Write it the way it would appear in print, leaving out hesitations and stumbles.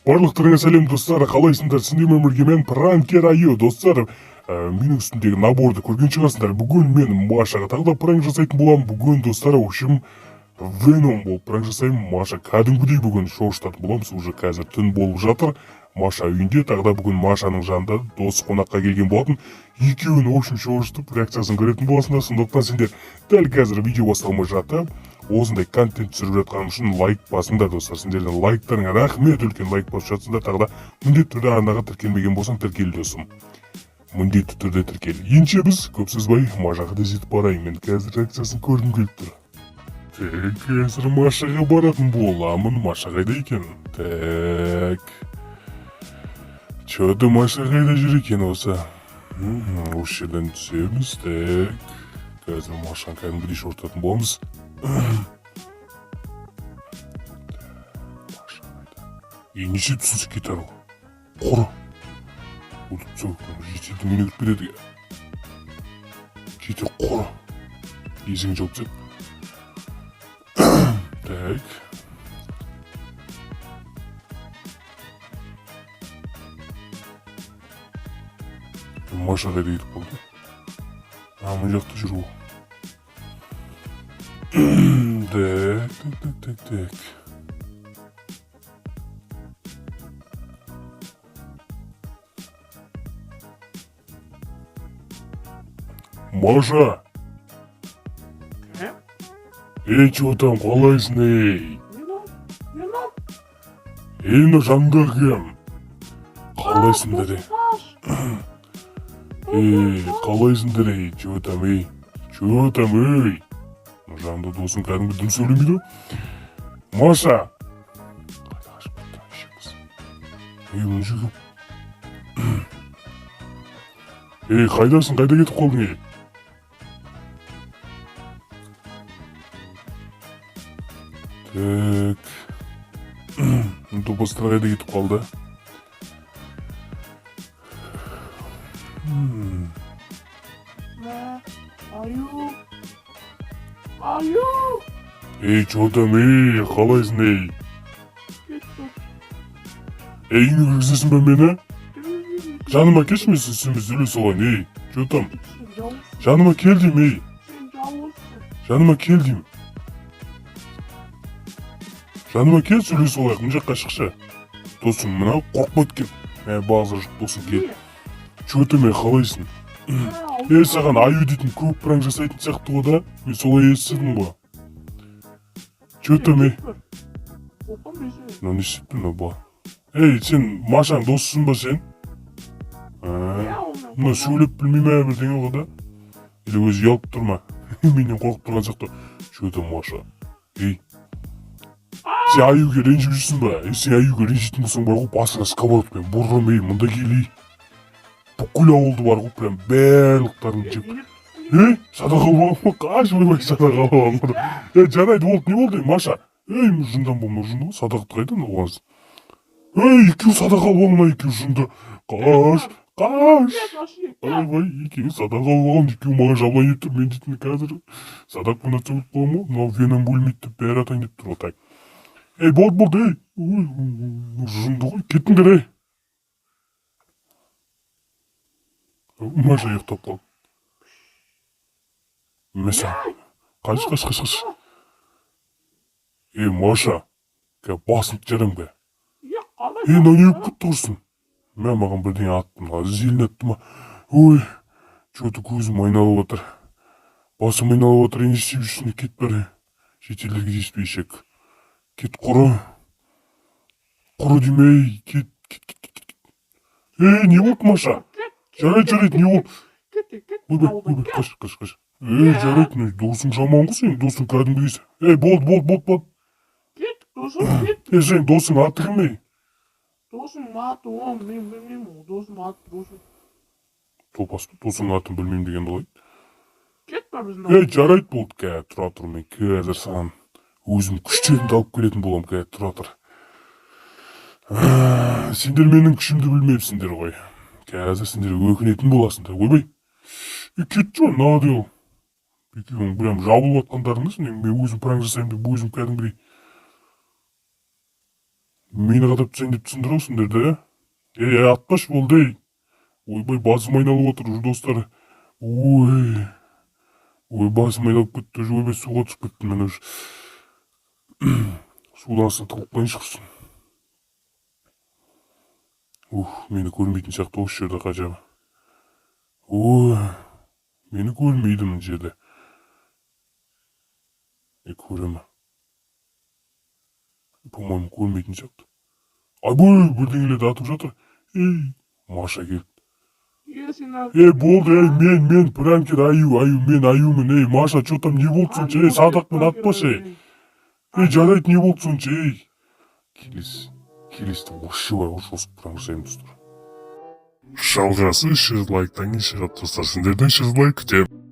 Барлықтарыңа сәлем, достар, қалайсыңдар? Сендермен бірге мен, Пранкер Аю. Достар, менің үстімдегі наборды көрген шығарсыңдар. Бүгін мен Машаға тағы да пранк жасайтын боламын. Бүгін, достар, в общем, Веном болып пранк жасаймын. Маша кәдімгідей бүгін шошытатын боламыз. Уже қазір түн болып жатыр. Маша үйінде, тағы да бүгін Машаның жанында досы қонаққа келген болатын. Екеуін, в общем, шошытып, реакциясын көретін боласыңдар. Сондықтан сендер дәл қазір видео басталмай жатып, осындай контент түсіріп жатқаным үшін лайк басыңдар, достар. Сендердің лайктарыңа рахмет, үлкен лайк басып жатсыңдар. Тағы да міндетті түрде арнаға тіркелмеген болсаң, тіркел, досым. Міндетті түрде тіркел. Ендеше біз көп созбай Машаға тездетіп барайын. Мен қазір реакциясын көргім келіп тұр. Так, қазір Машаға баратын боламын. Маша қайда екен? Так. Чё-то Маша қайда жүр екен осы? Осы жерден түсеміз. Так. Қазір Машаны кәдімгідей шошытатын боламыз. Маша қайда? Е, не істеп тұрсың сен, кет ары. Құры. Өліп тастау, жетеді, үйіне кіріп кетеді. Кете, құры. Есігін жауып тастайды. Так. Маша қайда кетіп қалды? А, мына жақта жүр ол. Так, так, так, так, так. Маша! Кім? Ей, чё там, қалайсың, ей? Не мынау? Ей, мына жаныңдағы кім? Қалайсыңдар, ей? Ей, қалайсыңдар, ей? Чё там, ей? Чё там, ей? Мына жанында досың кәдімгі дым сөйлемейді ғой. Маша! Қайда қашып кетті, ешек қыз? Ей, мына жерге. Ей, қайдасың, қайда кетіп қалдың, ей? Так. Топастар қайда кетіп қалды? Мә, аю. Аю! Ей, чё там, ей, қалайсың, ей? Кет дос. Ей, үйіңе кіргізесің бе мені? Кіргізбеймін. Жаныма келші, мен сенімен сөйлесе алайын, ей. Чё там? Сен жауызсың. Жаныма кел деймін, ей. Сен жауызсың. Жаныма кел деймін. Жаныма кел, сөйлесіп алайық, мына жаққа шықшы. Досым, мынау қорқып кеткен. Мә, базар жоқ, досым, кел. Не? Чё там, ей, қалайсың? Мә, Ей, саған аю дейтін көп пранк жасайтын сияқты ғой да? Мен солай естідім ғой. Чё там, ей? Қорқам мен сенен. Мынау не істеп тұр мынау бала? Ей, сен Машаның досысың ба сен? А, Иә, ол мен мына қорқамын. сөйлеп білмей ме бірдеңе ғой да? Или өзі ұялып тұр ма? Менен қорқып тұрған сияқты. Чё там, Маша? Ей, сен аюге ренжіп жүрсің ба? Ей, сен аюге ренжитін болсаң бар ғой, басыңа сковородкамен бұрым, ей, мында кел, ей. Бүкіл ауылды бар ғой, прям барлықтарын жеп. Не Ей, садақа алып алған қаш, ойбай, садақа алып алған. Ей, жарайды, болды, не болды, ей, Маша? Ей, жындан болма, жынды ғой, садақты қайдан алғансың? Ей, екеуі садақа алып алған, мына екеуі жынды. Қаш, қаш. Кет, вообще, кет. Ойбай, екеуі садақа алып алған, екеуі маған жабылайын деп тұр. Мен дейтін қазір садақпен атса өліп қаламын ғой. Мынау Веном өлмейді деп бәрі атайын деп тұр ғой, так. Ей, болды, болды, ей. Ой, жынды ғой, кеттіңдер, ей. Маша ұйықтап қалды. Мәсә, қаш, қаш, қаш, қаш. Ей, Маша, кә басыңды жарам кә. Е, қалай? Ей, мынау не болып кетті құрсын? Мә, маған бірдеңе атты, мына зелін атты ма? Ой, чё-то көзім айналып отыр. Басым айналып отыр, не істеп жүрсің, кет бері. Шетелдерге тиіспей ешек. Кет құры. Құры демей, кет, кет, кет, кет, кет. Ей, не болды, Маша? Кет, кет, Жарайды, жарайды, не болды? Кет, кет. Ойбай, ауылдан, ойбай, кет. қаш, қаш, қаш. Ей, жарайды, мына досың жаман ғой сенің, досың кәдімгідей. Ей, болды, болды, болды, болды. Кет, досым, кет. Ей, сенің досың аты кім, ей? Досым аты ол, мен білмеймін ол. Досым аты, досым. Топас, досыңның атын білмеймін деген қалай? Кет па біздің Ей, жарайды, болды, кә, тұра тұр, мен қазір саған өзім күштерімді алып келетін боламын, кә, тұра тұр. А, сендер менің күшімді білмепсіңдер ғой. Қазір сендер өкінетін боласыңдар. Ойбай, е, кетші ғой, мына ол. Екеуің прям жабылып жатқандарың да, сен, мен өзім пранк жасаймын деп өзім кәдімгідей. Мені қадап тастайын деп түсіндір ау сендер да, иә? Ей, атпашы, болды, ей. Ойбай, басым айналып отыр уже, достар. Ой, ой, басым айналып кетті уже. Ойбай, суға түсіп кеттім мен уже. Судың астына тығылып қояйыншы құрсын. Ух, мені көрмейтін сияқты осы жерде хотя бы. Ой, мені көрмейді мына жерде. Е, көре ма? По-моему, көрмейтін сияқты. Айбай, бірдеңелерді атып жатыр. Ей, Маша келді. Е, сен. Ей, болды, ей, мен пранкер Аю, Аю, мен Аюмын, ей, Маша, че там, не болды сонша, ей, садақпен атпашы, ей. Ей, жарайды, не болды сонша, ей. Келесі, келесіде вообще бар ғой, жестко пранк жасаймын, достар. Жалғасы 300 лайктан кейін шығады, достар. Сендерден 300 лайк күтемін.